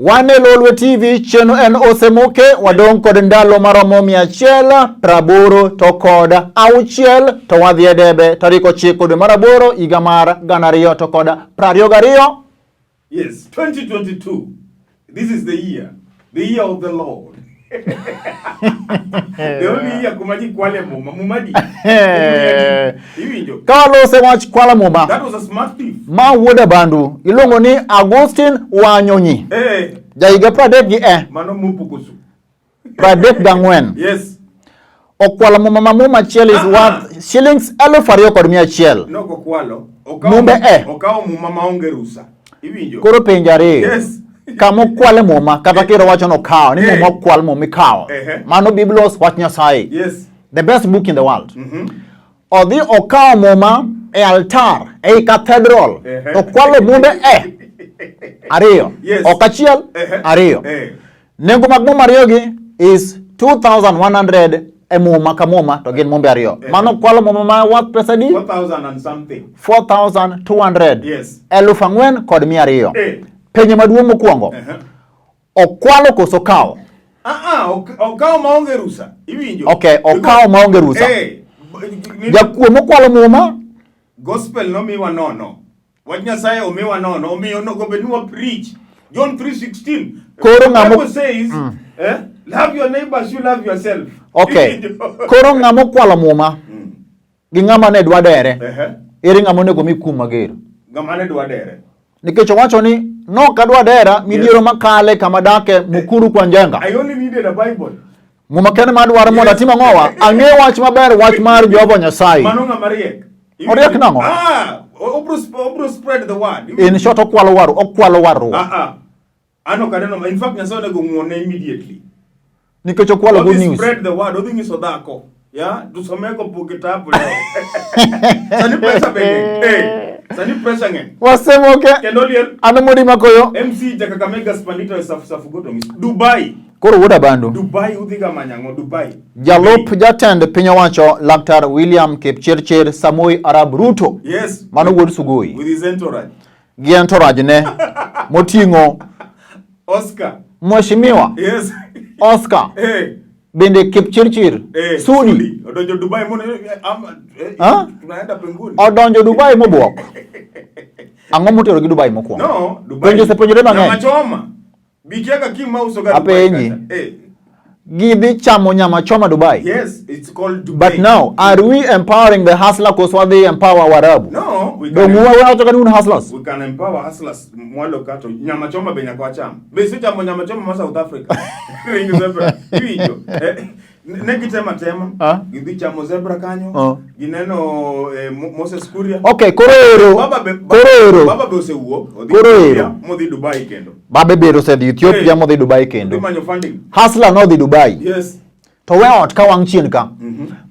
Wan e Lolwe TV, chenro en Osemoke, wadong' kod ndalo maromo 186 to wadhi e debe tarik 9 dwe mar 8 higa mar 2022. Yes, 2022. This is the year of the Lord. The only year kuma ji kwale muma, muma di. Iwinjo. Ka walose wach kwala muma. That was a smart thief. Ma wuod Abandu iluongo ni Augustine Wanyonyi. Eh. Jahiga 30 gi e. Mano mupukusu. 34. Yes. Okwalo muma ma muma achiel is worth shillings 2,100. Nok okwalo. Mumbe e. Okawo muma maonge rusa. Iwinjo. Koro penjo ariyo. Yes. Kama okwale muma kata kiro wacho no kawo ni muma okwal muma ikawo. Mano Biblos wach Nyasaye. Yes. The best book in the world. Odhi okawo muma e altar ei cathedral to kwalo mumbe e ariyo. Yes. Ok achiel, ariyo. Nengo mag muma ariyogi is 2100 e muma ka muma to gin mumbe ariyo. Mano kwalo muma ma worth pesa di? 4000 and something. 4200. Yes. 4,200. Penjo maduong' mokwongo. Okwalo koso kawo? Okawo maonge rusa. Iwinjo? Okay, okawo maonge rusa. Jakuo mokwalo muma? Gospel nomiwa nono. Wach Nyasaye omiwa nono, omiyo onego bed ni wa preach. John 3:16. Koro ng'amo Bible says, love your neighbor as you love yourself. Okay. Koro ng'amo kwalo muma gi ng'ama ne dwa dere. Ere ng'ama onego mi kum mager? Ng'ama ne dwa dere. Nikech owacho ni nok adwa dera midhiero makale kama dake Mukuru kwa Njenga. I only needed a Bible. Muma kende ma adwaro mondo atim ang'owa? Ang'e wach maber, wach mar Jehova Nyasaye. Mano ng'ama riek. Oriek nang'o? Obro spread the word. In short, okwalo waru, okwalo warruok. An ok aneno, in fact Nyasaye onego ng'uone immediately. Nikech okwalo good news. Spread the word, odhi nyiso dhako. Ya, tusomeko bu kitabu leo. Sani pressure be ng'eny. Sani pressure ng'eny. Wasemoke. Kendo liel. An Modi Makoyo. MC ja Kakamega Spandito e Safu Safu Goto ng'is. Dubai. Koro wuod Abandu. Dubai udhi ga manyo Dubai. Jalup jatend piny owacho Laktar William Kipchirchir Samoei Arap Ruto. Yes. Mano wuod Sugoi. With his entourage. Gi entourage ne moting'o Oscar. Mheshimiwa. Yes. Oscar. Bende Kipchirchir. Sudi. Odonjo Dubai mono tunaenda penguni. Odonjo Dubai mobuok. Ang'o motero gi Dubai mokwongo? No, Dubai. Penjo osepenjore mang'eny. Nyama choma. Bikiaka kim mauso ga Dubai. Apenji. Gidhi chamo nyama choma Dubai. Yes, it's called Dubai. But now, are we empowering the hustler koso wadhi empower Warabu? No, we can. Dong wawacho ka ni un hustlers. We can empower hustlers mwalo kato. Nyama choma be nyaka wacham. Be isechamo nyama choma ma South Africa? Ring zebra. Iwinjo. Ne gitemo atema. Gidhi chamo zebra kanyo. Gineno Moses Kuria. Okay, koro ero. Koro ero. Baba be osewuok. Odhi Koro ero. Modhi Dubai kendo. Babe bende osedhi Ethiopia modhi Dubai kendo. Odhi manyo funding. Hustler nodhi Dubai. Yes. To we ot ka wang' chien ka.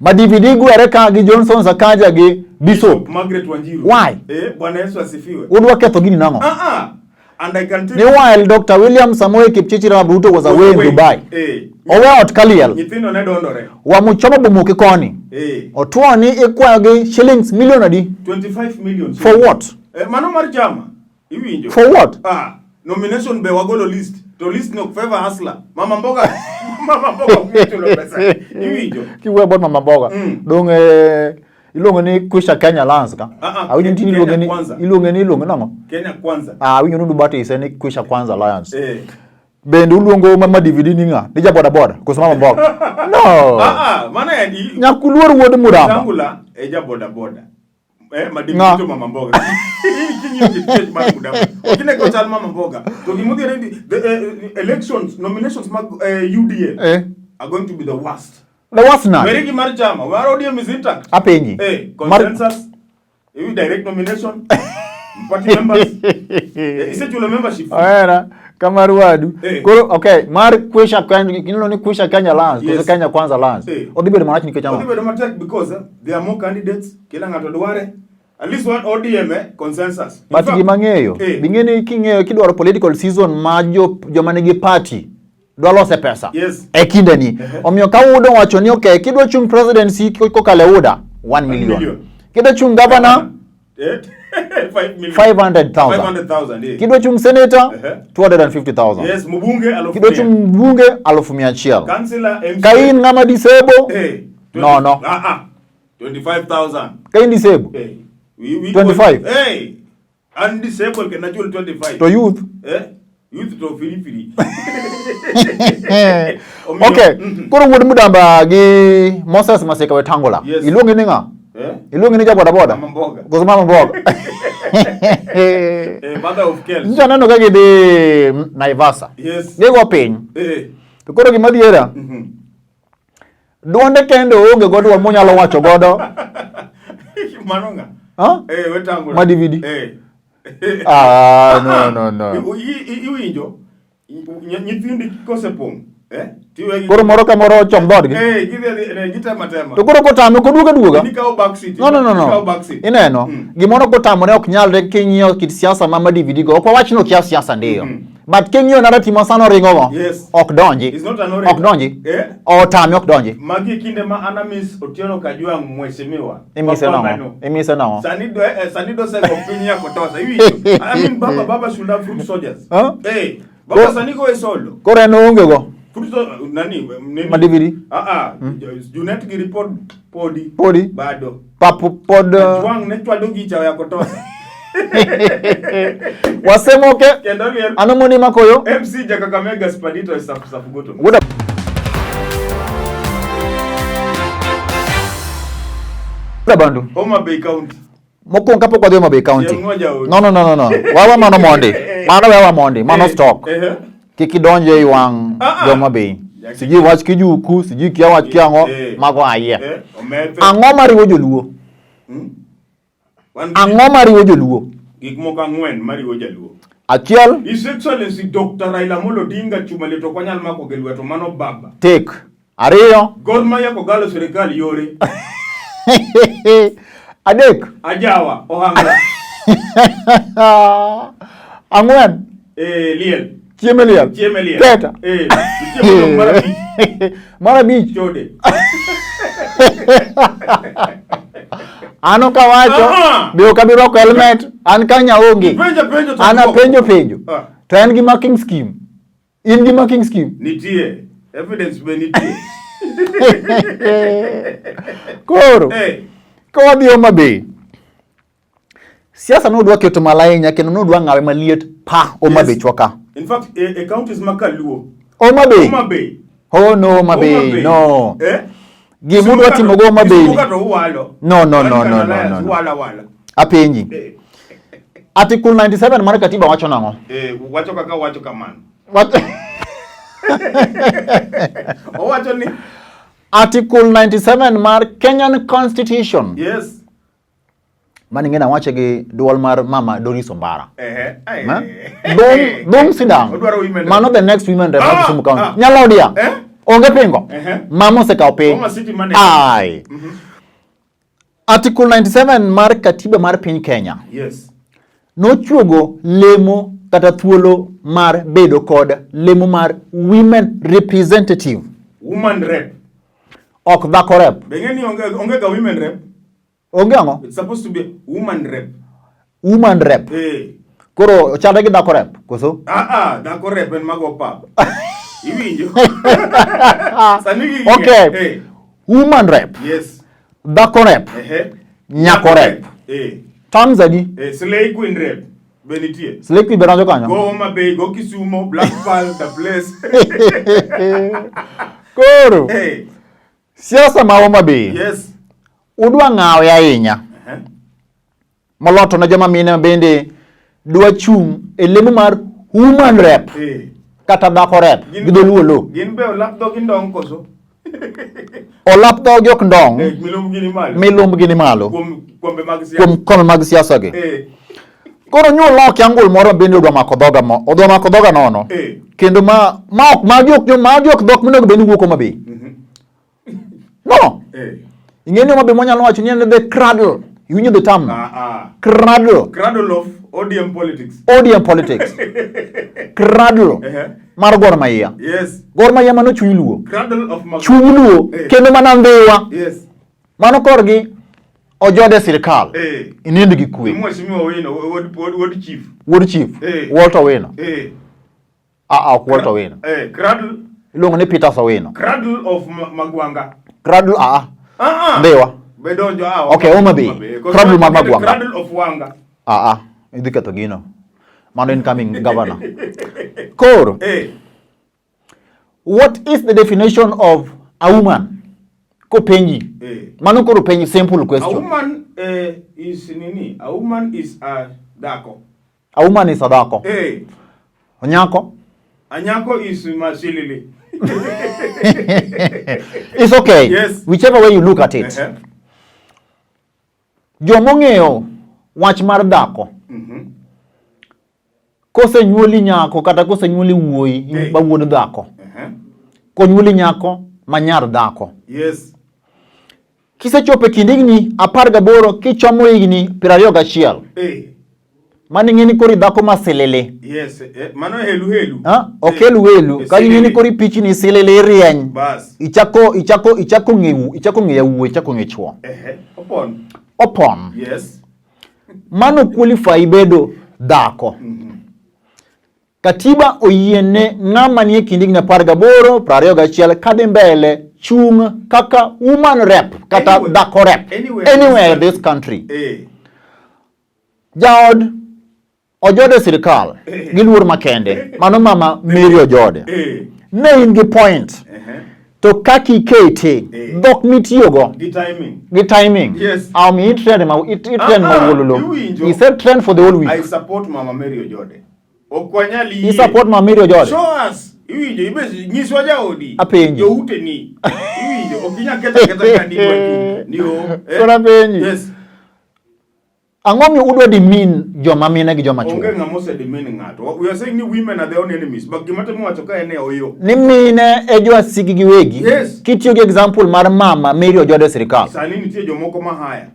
Ma DVD gwere ka gi Johnson Sakaja gi Bishop. Margaret Wanjiru. Why? Bwana Yesu asifiwe. Udwa ketho gini nang'o? And I can tell you. Meanwhile, Dr. William Samoei Kipchirchir Arap Ruto was away in Dubai. Owe ot kaliel. Nyithindo ne dondore. Wamuchomo bomoke koni. Otuo ni ikwayo gi shillings million adi? 25 million. For what? Mano mar chama. Iwinjo. For what? Nomination be wagolo list. To list no favor hustler. Mama mboga. Mama mboga ukichulo pesa. Iwinjo. Kiwuoyo about mama mboga. Dong iluongo ni Kwisha Kenya Alliance ka. Awinjo ni iluonge ni iluonge ni iluonge nang'o? Kenya Kwanza. Awinjo ni ubatise ni Kwisha Kwanza Alliance. Bende uluongo mama DVD ni ng'a? Ni ja boda boda koso mama mboga? No. Mano en Nyakuluor wuod Muramba. Wetangula e ja boda boda. Ma DVD to mama mboga. King'iyo kit mar Mudamba. Ok ine kochal mama mboga. To gimodhi ni the elections nominations mag UDA are going to be the worst. The worst none. Weri gi mar chama, mar ODM is intact. Apenji. Consensus, direct nomination, party members. Isechulo membership. Ohera, kamar wadu. Koro, okay, mar Kwisha Kenya, iluongo ni Kwisha Kenya Alliance, koso Kenya Kwanza Alliance. Odhi bedo marach nikech ang'o? Odhi bedo matek because there are more candidates, kila ng'ato dware. At least one ODM consensus. But gima ng'eyo, bing'e ni king'eyo kidwaro political season ma joma nigi party dwa lose pesa. Yes. E kindeni. Omiyo ka UDA owacho ni okay, kidwa chung presidency kokalo e UDA 1 million. Kidwa chung governor 5 million. 500,000. 500,000. Eh. Kidwa chung senator Ehe. 250,000. Yes, mbunge elfu Kidwa mia. chung mbunge 100,000. Councillor MC. Ka in ng'ama disable Eh. No, no. Ah ah. 25,000. Ka in disable Eh. We 25. Hey. And disabled can actually 25. To youth. Eh? Youth to free free. Omiyo- Okay. Mhm. Koro wuod Mudamba gi Moses Masika Wetangula. Yes. Iluongi ni ng'a? Eh? Iluongi ni jaboda boda? Mama mboga. Koso mama mboga? Eh, mother of Kel. Nyicha aneno ka gidhi Naivasha. Yes. Gigo piny. Eh. To koro gima dhiera, duonde kende oonge go duol monyalo wacho godo. Mano ng'a? Ha? Eh, Wetangula. Ma DVD. Eh. Ah, no, no, no. Iwinjo nyithindi kosepong' eh tiwegi Koro moro ka moro ochom dhoodgi. Eh, gidhi adhi ne gitemo atema. To koro kotame koduogo aduoga. Nikawo back seat. No, no, no, Nikawo no. back seat. Ineno, gimoro kotamore ok nyalre king'iyo kit siasa ma ma DVD go. Ok wawach ni okia siasa ndiyo. But king'iyo narrative ma sano ringo go, Yes. ok donji. It's not an orator. Ok donji. Eh? Otame ok donji. Magi e kinde ma Anamis Otieno Kajwang' mheshimiwa. Imise Papa nang'o? Mano. Imise nang'o? Sani do sani do sego piny ya kotosa. Iwinjo? I mean baba baba should have fruit soldiers. Huh? Eh, baba Go- sani go e solo. Koro en oonge go. Fruit soldier nani nini? Ma DVD? Ah ah, Junet gi report podi. Podi. Bado. Papu pod Kajwang' ne chwado gicha ya kotosa. wasemoke. Kendo lier Ano moni makoyo? MC Jakakamega Spadito e Safu Safu Goto. Wuoda Bandu. Homa Bay County. Mokwongo kapok wadhi Homa Bay County. Chieng' moja odi. No, no, no, no, no. Wawa mano mondi. Mano wewa mondi. Mano Eh, stock. eh. Kik idonje ei wang' Ah, ah. jo Homa Bay. Jaki- Sijui wach kijuku, sijui kia wach kiang'o, Eh. mago ayie. Eh, omethe. Ang'o mariwo joluo? Wan gi Ang'o mariwo joluo? gik moko ang'wen mariwo jaluo. Achiel, His Excellency Dr. Raila Amolo Odinga chuma liet ok wanyal mako gi lweto mano baba. tek. Ariyo, Gor Mahia kogalo sirikal yore. adek. Ajawa ohangla. Ang'wen, Eh, liel. chiemo e liel. Chiemo e liel. Keta. Eh, chiemo dong' mar abich. Mar abich. Chode. An ok awacho, Ah! be ok abi rwako helmet, an ka nyaonge. Penjo penjo to An duoko. apenjo penjo. Ah. To en gi marking scheme. In gi marking scheme. Nitie. Evidence be nitie. Koro, Eh, ka wadhi Homa Bay, siasa nodwa keto malo ahinya kendo nodwa ng'awe maliet pa Homa Yes. Bay chwa ka. In fact, e, e counties ma kaluo. Homa Bay. Homa Bay. Oh no, Homa Bay, no. Eh? Gima udwa timo go Homa Bay Kisumu ni. ka to uwalo. No, no, no, Wan no, no, Alliance, no, no. Uwala wala. Apenji. Eh, Article 97 mar katiba wacho nang'o? eh, wacho kaka wacho kamano. Wach- Owacho ni Article 97 mar Kenyan Constitution. yes. Mano ing'e nawache gi duol mar mama Doris Ombara. Ehe. Ai. Ma? Dhum, dhum sidang. Odwaro women rep. Mano the next women rep mar Ah, Kisumu County. ah. Nyalodia. Eh? Onge pingo. Ehe. Mama osekawo piny. Homa City manager. Ai. Article 97 mar katiba mar piny Kenya Yes. nochuogo lemo kata thuolo mar bedo kod lemo mar women representative Woman rep. ok dhako rep. Be ng'e ni onge onge ga women rep. Onge ang'o? It's supposed to be woman rep. Woman rep. Eh. Koro chalre gi dhako rep koso? Ah ah, dhako rep en mago pap. Iwinjo? Sani gigi Okay. Eh. Woman rep, Yes. dhako rep, Ehe. nyako rep. Eh. Terms adi? Eh, Slay Queen rep. Be nitie. Slay Queen be donjo kanyo? Go Homa Bay, go Kisumu, Black Pearl, the place. Koro Eh. siasa ma Homa Bay Yes. udwa ng'awe ahinya. Ehe. Moloto ne joma mine bende dwa chung' e lemo mar woman rep Eh. kata dhako rep gi dholuo lo. Gin be olap dhogi ndong' koso? Olap dhogi ok ndong', Eh, milumbgi ni malo. milumbgi ni malo Kuom kombe mag siasa. kuom kombe mag siasa gi. Eh. Koro nyuoloki angul moro bende odwa mako dhoga mo, odwa mako dhoga nono. Eh. Kendo ma ma ok magi ok magi ok dhok monego bed ni wuok Homa Bay. No. Eh. Ing'e ni Homa Bay mwanyalo wacho ni en the cradle. Iwinjo the term no? Ah ah. Cradle. Cradle of ODM politics. ODM politics. Cradle. Ehe. Mar Gor Mahia. Yes. Gor Mahia mano chuny luo. Cradle of Mag Chuny luo Eh. kendo mana Ndhiwa. Yes. Mano korgi Ojode sirkal. Eh. Inind gi kwe. Mheshimiwa Owino, wuod chief. Wuod chief. Eh. Walter Owino. Eh. Ah, ah, ok Walter Owino. Eh, cradle. Iluongo ni Peter Owino. Cradle of Magwanga. Cradle ah. Ah. Ah. Ndhiwa. Bedonjo ah. Okay, Homa Bay. Cradle mar Magwanga. Cradle of Wanga. Ah ah. Idhi ketho gino. Mano incoming governor. Koro. Eh. What is the definition of a woman? Kopenji. Eh. Mano koro penji simple A question. woman is nini? A woman is a dhako. A woman is a dhako. Eh. Onyako? Anyako is masilili. It's okay. Yes. Whichever way you look at it. Uh-huh. Jomong'eyo wach mar dhako. Kosenyuoli nyako kata kosenyuoli wuoyi Eh. ma wuod dhako. Uh-huh. Konyuoli nyako ma nyar dhako. Yes. Kisechopo e kind higni 18 kichomo higni 21. Eh. Mano ing'e ni koro idhako ma silili. Yes, eh, mano helu helu. Ha? Ok helu helu. Eh, Kanyo ing'e ni silili. koro ipichni silili irieny. Bas. Ichako ichako ichako ng'e ichako ng'e yawuoyi, ichako ng'e chwo. Ehe. Opon. Opon. Yes. Mano qualify bedo dhako. Katiba oyiene ng'ama nie kind higni 18, 21 kadhi mbele chung' kaka woman rep kata Anywhere. dhako rep Anywhere. anywhere in this country. Eh. Jaod Ojode sirkal gi luor makende. Mano mama Mary Ojode. Eh. Ne in gi point. Ehe. To kaka ikete, Eh. dhok mitiyogo Gi timing. gi timing. Yes. Ami i trend ma i trend ma Ah, ah, wuololo. iwinjo. I set trend for the whole I week. support Mama Mary Ojode. Ok wanyal yie. I support Mama Mary Ojode. Show us. Iwinjo, ibe nyiswa jaodi. Apenji. Jouteni. Iwinjo, ok inyal ketho aketha ka ni dwani. Ni o. eh? Koro apenji. Yes. Ang'o miyo udwa demean joma mine gi joma Onge chuo? ng'ama ose demean ng'ato. We are saying ni women are their own enemies. But gima temo wacho ka en e oyo. Ni mine e jowasigi giwegi. Yes. Kitiyo gi example mar mama Mary Ojode e sirkal. Sani nitie jomoko ma hire.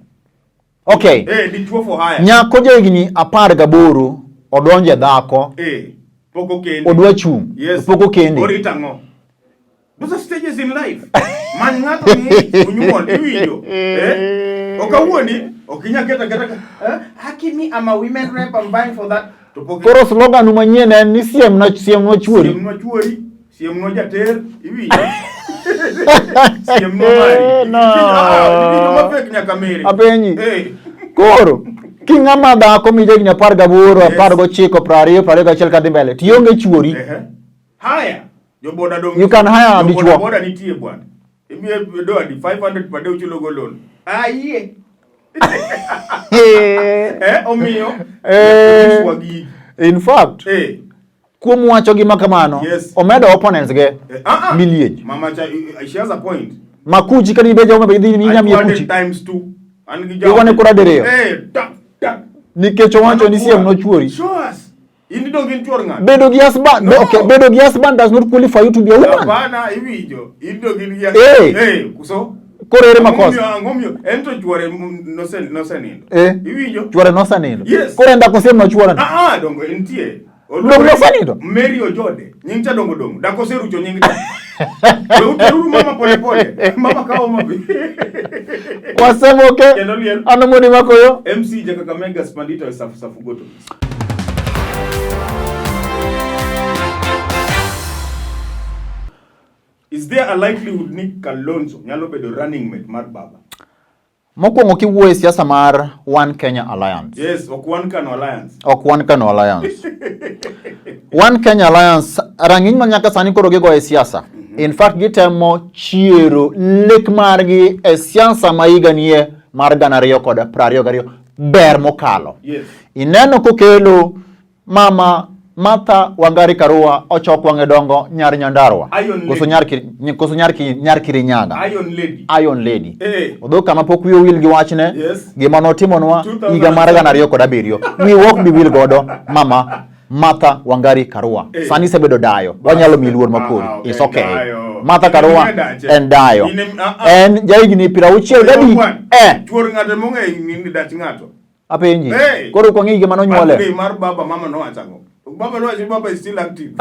Okay. Eh, dichuo for hire. Nyako jahigni 18 odonjo e dhako, Eh, pok okende. odwa chung', Yes. pok okende. Orito ang'o? Those are stages in life. Many ng'ato ni unyuol, iwinjo. Eh? Ok awuondi, ok inyal keto aketa ka, eh, Hakimi, I'm a women rep, I'm vying for that. To pok Koro slogan manyien en ni siemna siemnwa chuori. Siemnwa chuori, siemnwa jater, iwinjo. Siemnwa mari. No. Ah, iwinjo mapek nyaka Mary. Apenji. Eh. Koro king'ama dhako mi jahigni 18, Yes. 19, 20, 21 kadhi mbele, to ionge chuori. Ehe. Haya. Joboda dong. You can hire Joboda dichuo. boda nitie bwana. Imiye do adi 500 per day uchulo go loan. Ayie. Eh, omiyo. Eh. Nyiswa gigi. In fact, Eh. kuom wacho gima kamano, Yes. omedo opponents ge Eh, ah, ah. miliech. Mama cha she has a point. Makuchi kata ibed jauma be idhi inya miye Achwade kuchi. times 2. An gi Iwane kura diriyo. Eh, tak tak. Nikech owacho ni siem nochuori. Show us. In dong in chuor ng'ato. Bedo gi husband, No. okay, bedo gi husband does not qualify you to be a woman. Hapana, iwinjo. In dong in gi Eh. Eh, so Koro ere makosa? Ang'o momiyo en to chuore nosenindo. Eh. Iwinjo? Chuore nosenindo. Yes. Koro en dhako siem nochuore. Ah, ah, dongo entie. Dongo nosenindo? Mary Ojode. Nying cha dongo dongo. Dak oserucho nying cha. We uteruru mama pole pole. Mama kawo mabi. Wasemoke. Kendo liel. An Omodi Makoyo. MC Jakakamega Spandito e Safu Safu Goto. Is there a likelihood ni Kalonzo nyalo bedo running mate mar baba? Mokwongo kiwuoyo e siasa mar One Kenya Alliance. Yes, ok One Kano Alliance. Ok One Kano Alliance. One Kenya Alliance rang'iny ma nyaka sani koro gigoyo e siasa. In fact gitemo chiero lek margi e siasa ma higa nie mar 2022 ber mokalo. Yes. Ineno kokelo mama Martha Wangari Karua ochok wang'e dongo nyar Nyandarua. Iron Lady. Koso nyar koso nyar nyar Kirinyaga. Iron Lady. Iron Lady. Eh. Odho kama pok wiye owil gi wachne. Yes. Gima notimonwa 2007. higa mar 2007. Wiwa ok bi wil godo mama Martha Wangari Karua. Eh. Sani isebedo dayo. Wanyalo miyi luor makori. Ah, okay, It's okay. dayo. Martha Karua In e dache. en dayo. In e- ah, ah. En jahigni 62. Eh. Chuor ng'ato mong'eyo ni dach ng'ato. Apenji. Hey. Koro ok wang'eyo gima nonyuole. Birthday mar baba mama nowacho ang'o? Baba nowacho ni baba is still active.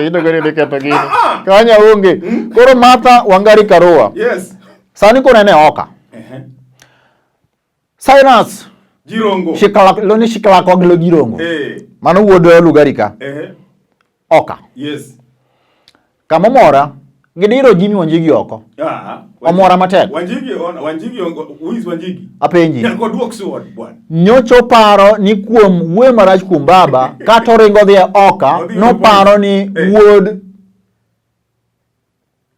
Inogo ni diketho gini. Ah, ah. Kanya onge. Koro Martha Wangari Karua. Yes. Sani koro en e oka. Ehe. Cyrus Jirongo. Shikalako, loni Shikalako gi lo Jirongo. Eh. Mano wuod Lugari ka. Eh. Oka. Yes. Kama omora, gidiro Jimmy Wanjigi oko. Ah. Omora matek. Wanjigi on Wanjigi on, who is Wanjigi? Apenji. Nyaka oduok sword bwana. Nyocha oparo ni kuom wuoyo marach kuom baba kata oringo dhi e oka Odhi noparo ni Eh. wuod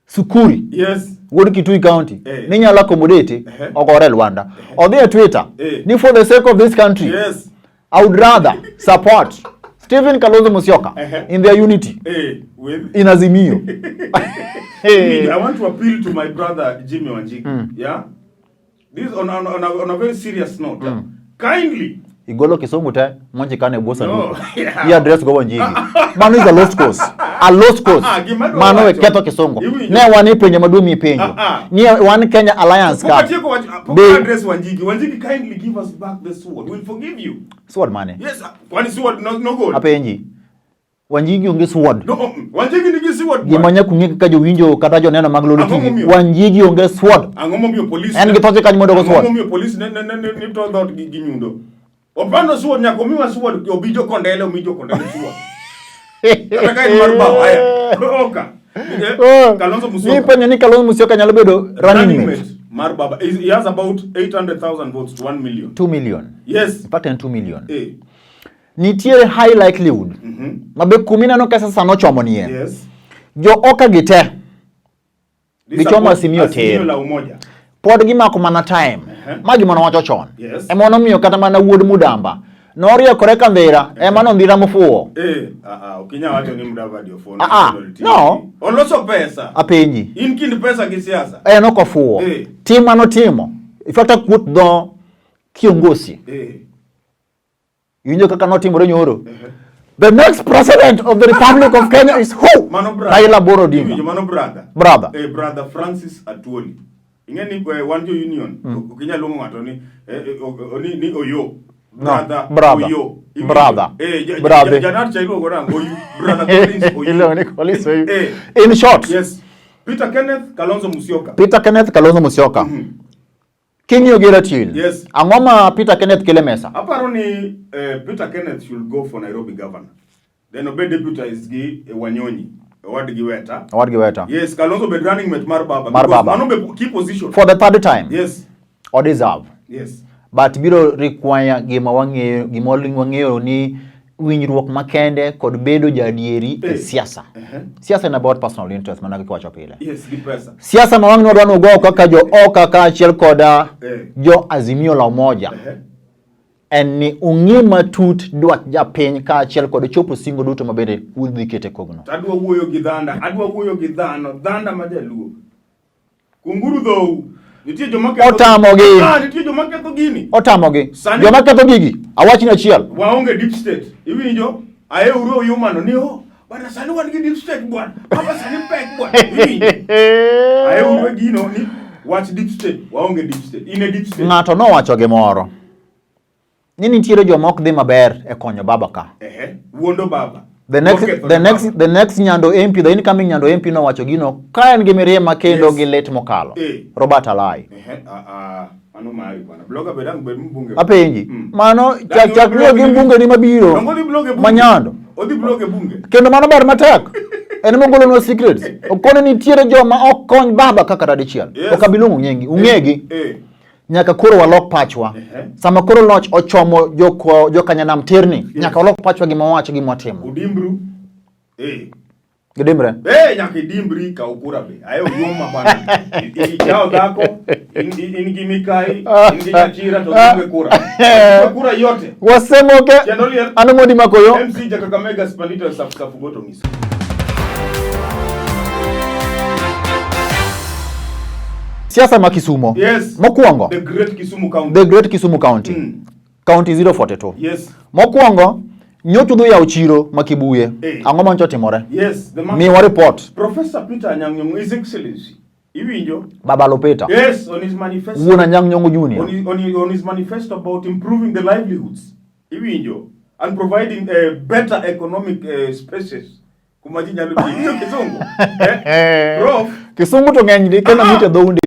Sukuri Yes. wuod Kitui County Eh. ni nyalo accommodate Eh. ogore e Lwanda. Odhi e Twitter Eh. ni for the sake of this country Yes. I would rather support Stephen Kalonzo Musyoka Eh. in their unity Eh, with in Azimio. Jimmy, I want to appeal to my brother Jimmy Wanjigi. Yeah. This on a very serious note. Kindly. Igolo Kisumu te monji kane bwo sanduku. No, yeah. I address go Wanjigi. Mano is a lost cause. A lost cause. Ah, ah, gima adwa Mano e wacho. ketho Kisungu. Iwinjo. Ne wan ipenjo maduong' mipenjo. Ah, ah. Ni wan Kenya Alliance Pok ka. atieko wach, pok Be- address Wanjigi. Wanjigi kindly give us back the sword. We'll forgive you. Sword mane? Yes, kwani sword no, no gold. Apenji. Wanjigi onge sword. No, Wanjigi nigi sword. Gima nyaka ung'e kaka jowinjo kata joneno mag Lolo Ang'o TV. momiyo? Wanjigi onge sword. Ang'o momiyo police En gi thoche kanyo mondo ogo sword. Ang'o momiyo police ne ne ne ne to dhoot gi nyundo. Opando sword nyaka omiwa sword obi jo Kondele omi jo Kondele sword. Kata ka en mar bao haya. Oka. Oh. Kalonzo Musyoka. Ni penjo ni Kalonzo Musyoka nyalo bedo running mate. Mar baba. He has about 800,000 votes to 1 million. 2 million. Yes. In fact en 2 million. Eh. Nitiere high likelihood. Ma be kuma ineno ka sasa nochomo nie. Yes. Jo oka gi te Gichomo Azimio tir. La Umoja. Pod gimako mana time. Ma gima nowacho chon. Yes. Ema nomiyo kata mana wuod Mudamba noriekore ka ndhira ema no ndhira mofuwo. Eh, ah ah, ok inyal wacho ni Mudavadi ofuwo. Ah, ah, no. Oloso pesa. Apenji. In kind pesa gi siasa. En ok ofuwo. Eh. Tim manotimo. In fact akuot dho kiongosi. Eh. Iwinjo kaka notimore nyoro. The next president of the Republic of Kenya is who? Mano brother. Raila Amolo Odinga. Iwinjo mano brother. Brother. Eh, brother Francis Atwoli. Ing'e ni wan jo union. Ok inyal luongo ng'ato ni eh, eh, ni, ni Oyo. Brother. No, brother. Oyo. Iwinjo? Brother. Eh, Brother. Janat cha iluongo nang'o? Oyu. Brother Collins Oyu. Iluongo ni Collins Oyu. Eh. In short, Yes. Peter Kenneth Kalonzo Musyoka. Peter Kenneth Kalonzo Musyoka. King'iyo gi ratil. Yes. Ang'o ma Peter Kenneth kele mesa? Aparo ni Peter Kenneth should go for Nairobi governor. Then obed deputized gi Wanyonyi, owadgi Weta. Owadgi Weta. Yes, Kalonzo obed running mate mar baba. Mar because baba. Mano be key position. For the third time. Yes. O deserve. Yes. But biro require gima wang'eyo gima wang'eyo ni winjruok makende kod bedo jaadieri e Eh. siasa. Siasa en about personal interest mana kaka iwacho pile. Yes, gi pesa. Siasa ma wang'ni wadwa ni ugo kaka jo Oka kaachiel koda Eh. jo Azimio la Umoja en ni ung'i matut dwach japiny kaachiel kod chopo singo duto ma bende udhi kete kogno. To adwa wuoyo gi dhanda, adwa wuoyo gi dhano, dhanda ma jaluo. Kunguru dhou. Nitie joma ketho Otamogi. Ah, nitie joma ketho gini. Otamogi. Sani- Joma ketho gigi, awachni achiel. Waonge deep state. Iwinjo? Aye uru oyumano ni oh, bwana sani wan gi deep state bwana. Hapa sani pek bwana. Iwinjo? Aye uru e gino ni wach deep state. Waonge deep state. In e deep state. Ng'ato nowacho gimoro. Ni nitiere joma ok dhi maber e konyo baba ka. Ehe, wuondo baba. The next, Oketho the ne next, baba. the next Nyando MP, the incoming Nyando MP nowacho gino ka en gi mirima kendo Yes. gi lit mokalo. Eh. Robert Alai. Ehe, ah, ah, mano mari bwana. Blogger be dang' bed mbunge. Apenji. Mm. Mano Dang' chak chak odhi wuoyo gi blog e mbunge ni mabiro. Donge odhi blog e bunge? Ma Nyando. Odhi blog e bunge. Kendo mano ber matek. En mogolonwa secrets. Okone nitiere joma ok kony baba kaka radichiel. Yes. Ok abi luongo nyingi. Ung'egi. Eh. Nyaka koro walok pachwa. Ehe. Sama koro loch ochomo jokanyanam tirni, yes. Nyaka walok pachwa gima wawacho gima watimo. Udimbru. Eh. Gidimbre. Eh, nyaka idimbri kaw kura be. Ayo yoma bwana. Ikaw dhako, in gi mikai, in gi nyachira to onge kura. Onge kura yote. Wasemoke. Kendo liel. An Modi Makoyo. MC ja Kakamega Spandito Safu Safu Goto Miso. Siasa ma Kisumo. Yes. Mokwongo. The Great Kisumu County. The Great Kisumu County. County 042. Yes. Mokwongo, nyocha udhi yawo chiro ma Kibuye. Eh. Ang'o manyocha otimore? Yes, the man. Miwa report. Professor Peter Anyang' Nyong'o, His Excellency. Iwinjo? Baba Lopeta. Yes, on his manifesto. Wuon Anyang' Nyong'o Junior. On his manifesto about improving the livelihoods. Iwinjo? And providing better economic spaces. Kuma ji nyalo tiyo. Iwinjo Kisungu? Eh? Prof. Kisungu to ng'eny ndi kendo Ah. mite dhoundi.